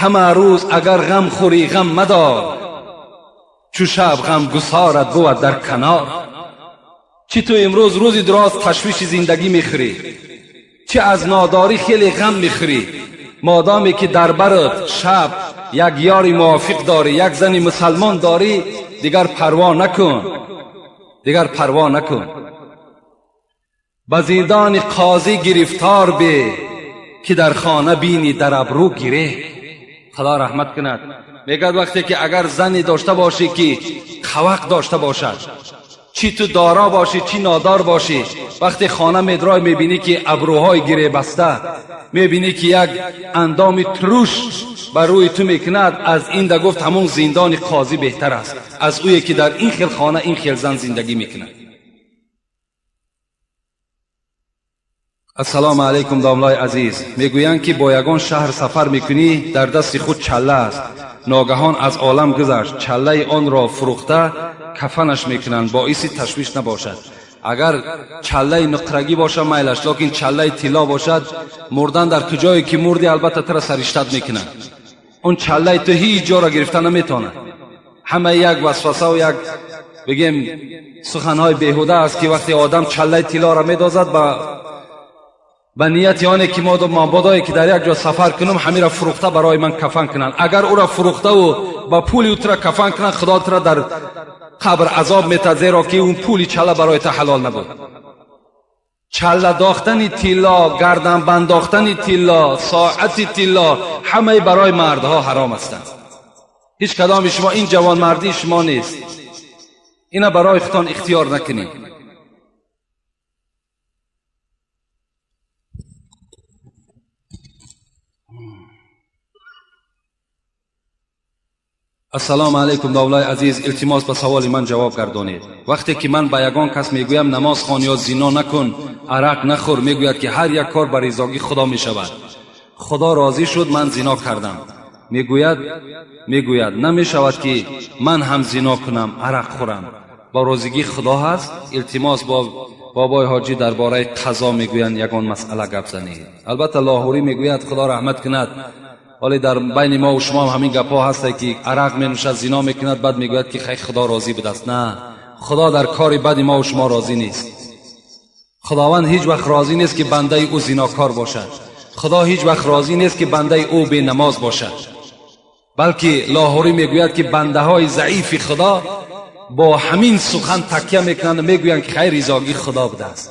Ҳама рӯз агар ғам хӯрӣ ғам мадор, чу шаб ғам гусорат бувад дар канор. Чӣ ту имрӯз рӯзи дароз ташвиши зиндагӣ мехӯрӣ, чӣ аз нодорӣ хеле ғам мехӯрӣ, модоме ки дар барат шаб як ёри мувофиқ дорӣ, як зани мусалмон дорӣ, дигар парво накун, дигар парво накун. Ба зиндони қозӣ гирифтор бе, ки дар хона бинӣ дар абрӯ гире. Худо раҳмат кунад. Мегӯяд вақте ки агар зане дошта бошӣ ки қавақ дошта бошад, чӣ ту дора бошӣ, чӣ нодор бошӣ, вақте хона медрой мебинӣ ки абрӯҳои гиребаста, мебинӣ ки як андоми туруш ба рӯи ту мекунад, аз ин да гуфт ҳамон зиндони қозӣ беҳтар аст аз ӯе ки дар ин хел хона ин хел зан зиндагӣ мекунад. Ассалому алайкум домлои азиз. Мегӯянд ки бо ягон шаҳр сафар мекунӣ, дар дасти худ чалла аст, ногаҳон аз олам гузашт, чаллаи онро фурӯхта кафанаш мекунанд, боиси ташвиш набошад. Агар чаллаи нуқрагӣ бошад майлаш, лекин чаллаи тилло бошад, мурдан дар куҷое ки мурдӣ албатта тура сариштат мекунанд. Он чаллаи ту ҳеҷ ҷоро гирифта наметавонад. Ҳама як васвасаву як бигем суханҳои беҳуда аст ки вақте одам чаллаи тиллоро медозад ба нияти оне ки мабодое ки дар як ҷо сафар кунам, ҳамира фурӯхта барои ман кафан кунанд. Агар ӯро фурӯхтаву ба пули ӯ тура кафан кунанд, Худо тура дар қабр азоб метад, зеро ки он пули чала барои ту ҳалол набуд. Чалла дохтани тилло, гардан бандохтани тилло, соати тилло ҳамаи барои мардҳо ҳаром ҳастанд. Ҳеҷ кадоми шумо ин ҷавонмардии шумо нест. Ина барои худтон ихтиёр накунед. Ассалому алайкум давлаи азиз, илтимос ба саволи ман ҷавоб гардонед. Вақте ки ман ба ягон кас мегӯям намоз хон ё зино накун, арақ нахӯр, мегӯяд ки ҳар як кор ба ризогӣ Худо мешавад. Худо розӣ шуд, ман зино кардам. Мегӯяд намешавад ки ман ҳам зино кунам, арақ хӯрам. Ба розигии Худо ҳаст? Илтимос бо бобои ҳоҷӣ дар бораи қазо мегӯянд ягон масъала гап занед. Албатта Лоҳурӣ мегӯяд Худо раҳмат кунад, вале дар байни мо ва шумо ҳам ҳамин гапҳо ҳастанд ки арақ менӯшад, зино мекунад, баъд мегӯяд ки хай Худо розӣ будааст. На, Худо дар кори бади мо ва шумо розӣ нест. Худованд ҳеҷ вақт розӣ нест ки бандаи ӯ зинокор бошад. Худо ҳеҷ вақт розӣ нест ки бандаи ӯ бенамоз бошад. Балки Лоҳурӣ мегӯяд ки бандаҳои заифи Худо бо ҳамин сухан такя мекунанд ва мегӯянд ки хай ризогии Худо будааст,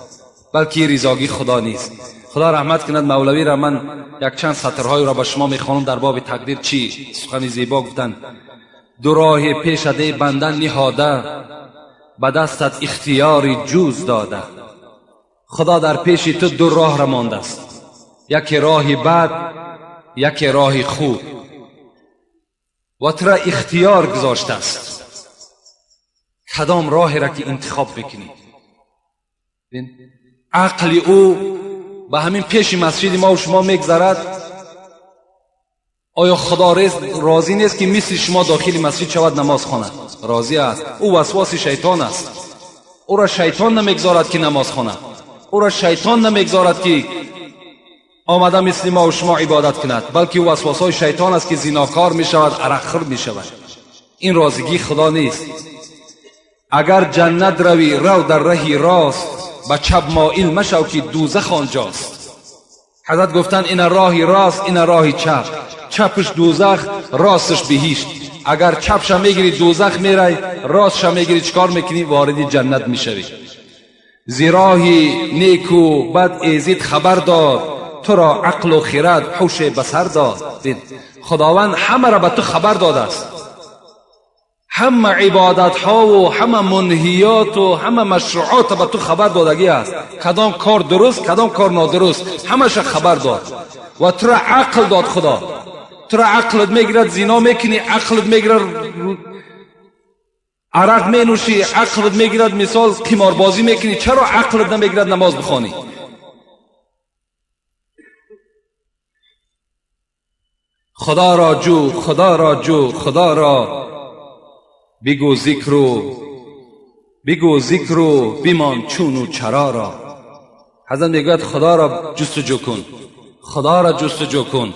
балки ризогии Худо нест. Худо раҳмат кунад Мавлавиро, ман якчанд сатрҳоеро ба шумо мехонам дар боби тақдир чӣ сухани зебо гуфтанд. Ду роҳи пешадаи банда ниҳода, ба дастат ихтиёри ҷуз дода. Худо дар пеши ту ду роҳ мондааст, яке роҳи бад, яке роҳи хуб, ва тура ихтиёр гузоштааст. Кадом роҳеро ки интихоб мекунӣ? Ақли ӯ ба ҳамин пеши масҷиди мо ва шумо мегзарад. Оё Худо розӣ нест ки мисли шумо дохили масҷид шавад, намоз хонад? Розӣ аст. Ӯ васвоси шайтон аст. Ӯро шайтон намегзорад ки намоз хонад. Ӯро шайтон намегзорад ки омада мисли мо ва шумо ибодат кунад, балки ӯ васвосҳои шайтон аст ки зинокор мешавад, арақхӯр мешавад. Ин розигии Худо нест. Агар ҷаннат равӣ, рав дар раҳи рост, ба чап моил машав ки дӯзах онҷост. Ҳазрат гуфтанд ина роҳи рост, ина роҳи чап. Чапш дӯзах, ростш биҳишт. Агар чапша мегирӣ дӯзах мерай, ростша мегирӣ чикор мекунӣ? Вориди ҷаннат мешавӣ. Зироҳи неку бад эзид хабар дод, туро ақлу хирад ҳуше ба сар дод. Худованд ҳамаро ба ту хабар додааст. Ҳама ибодатҳову ҳама мунҳиёту ҳама машруъотро ба ту хабар додагӣ аст. Кадом кор дуруст, кадом кор нодуруст, ҳамаша хабар дод ва туро ақл дод Худо. Туро ақлат мегирад, зино мекунӣ, ақлат мегирад, арақ менӯшӣ, ақлат мегирад, мисол қиморбозӣ мекунӣ. Чаро ақлат намегирад намоз бихонӣ? Худоро ҷӯ, Худоро ҷӯ, Худоро бигӯ зикру, бигӯ зикру бимон чуну чароро. Ҳазрат мегӯяд Худоро ҷустуҷӯ кун, Худоро ҷустуҷӯ кун,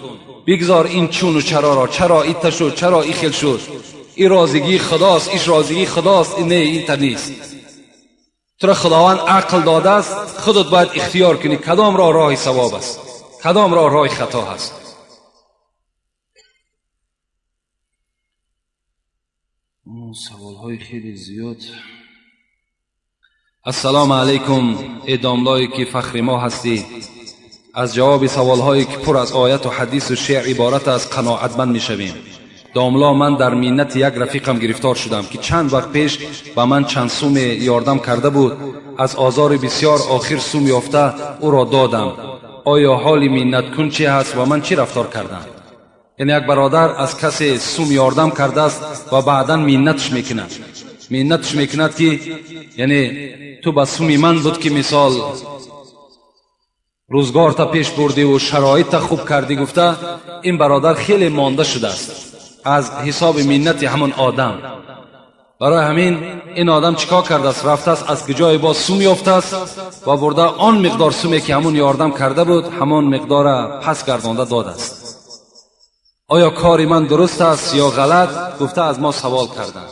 бигзор ин чуну чароро. Чаро ита шуд, чаро и хел шуд? Ин розигии Худост, иш розигии Худост, не инта нест. Туро Худованд ақл додааст, худат бояд ихтиёр кунӣ кадом роҳ роҳи савоб аст, кадом роҳ роҳи хато ҳаст. Саволҳои хеле зиёд. Ассалому алайкум, эй домлое ки фахри мо ҳастӣ. Аз ҷавоби саволҳое ки пур аз ояту ҳадису шеър иборат аст қаноатманд мешавем. Домло, ман дар миннати як рафиқам гирифтор шудам ки чанд вақт пеш ба ман чанд суме ёрдам карда буд. Аз озори бисёр охир сум ёфта ӯро додам. Оё ҳоли миннаткун чӣ ҳаст ва ман чӣ рафтор кардам? Яъне як бародар аз касе сум ёрдам кардааст ва баъдан миннатш мекунад. Миннатш мекунад ки яъне ту ба суми ман буд ки мисол рӯзгорта пеш бурдиву шароитта хуб кардӣ гуфта, ин бародар хеле монда шудааст аз ҳисоби миннати ҳамон одам. Барои ҳамин ин одам чӣ кор кардааст? Рафтааст аз ҷое боз сум ёфтааст ва бурда он миқдор суме ки ҳамон ёрдам карда буд, ҳамон миқдора пас гардонда додааст. Оё кори ман дуруст аст ё ғалат? Гуфта аз мо савол карданд.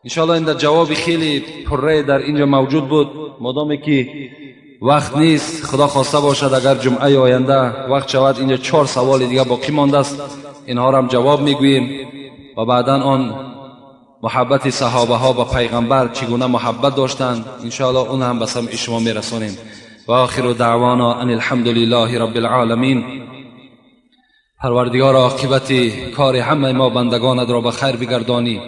Иншоалло ин дар ҷавоби хеле пуррае дар инҷо мавҷуд буд. Модоме ки вақт нест, Худо хоста бошад агар ҷумъаи оянда вақт шавад, инҷо 4 саволи дига боқӣ мондааст, инҳоро ҳам ҷавоб мегӯем ва баъдан он муҳаббати саҳобаҳо ба пайғамбар чӣ гуна муҳаббат доштанд, иншоалло он ҳам ба самъи шумо мерасонем. و آخر دعوانا ان الحمد لله رب العالمین. پروردگار عاقبت کار همه ما بندگانت را به خیر بگردانی.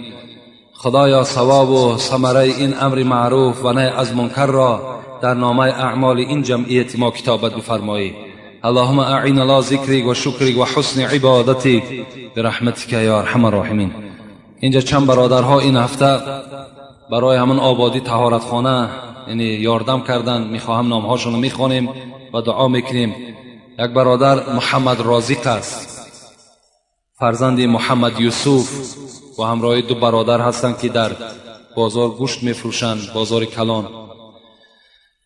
خدایا ثواب و ثمره این امر معروف و نهی از منکر را در نامه اعمال این جمعیت ما کتابت بفرمایی. اللهم اعین علی ذکرک و شکرک و حسن عبادتک برحمتک یا ارحم الراحمین. اینجا چند برادرها این هفته برای همون آبادی طهارتخانه یعنی یاردم کردن، میخواهم نامهاشون رو میخوانیم و دعا میکنیم. یک برادر محمد رازق است، فرزند محمد یوسف، و همراه دو برادر هستند که در بازار گوشت میفروشند، بازار کلان.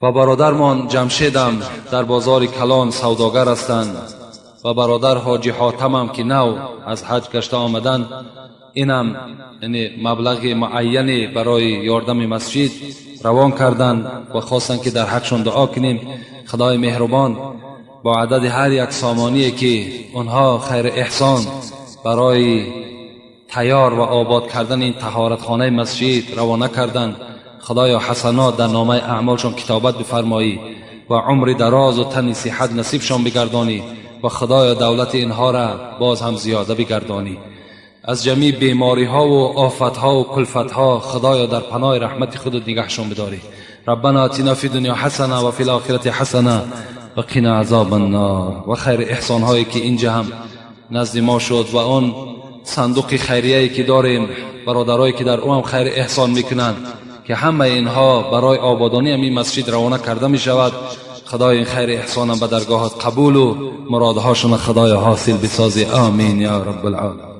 و برادرمان جمشیدم در بازار کلان سوداگر هستند. و برادر حاجی حاتم هم که نو از حج گشته آمدن، اینم یعنی مبلغ معینی برای یاردم مسجد روان کردند و خواستند که در حقشان دعا کنیم. خدای مهربان با عدد هر یک سامانی که آنها خیر احسان برای تیار و آباد کردن این طهارتخانه مسجد روانه کردند، خدایا حسنات در نامه اعمالشان کتابت بفرمایی و عمر دراز و تن صحت نصیبشان بگردانی و خدایا دولت اینها را باز هم زیاده بگردانی. از جمیع بیماری ها و آفت ها و کلفت ها خدایا در پناه رحمت خودت نگهشان بداری. ربنا آتنا فی دنیا حسنه و فی الاخرة حسنه و قنا عذاب النار. و خیر احسان هایی که اینجا هم نزد ما شد و آن صندوق خیریه که داریم، برادرایی که در او هم خیر احسان میکنند که همه اینها برای آبادانی این مسجد روانه کرده می شود. خدای این خیر احسانم به درگاهت قبول و مرادهاشون خدای حاصل بسازی. آمین یا رب العالمین.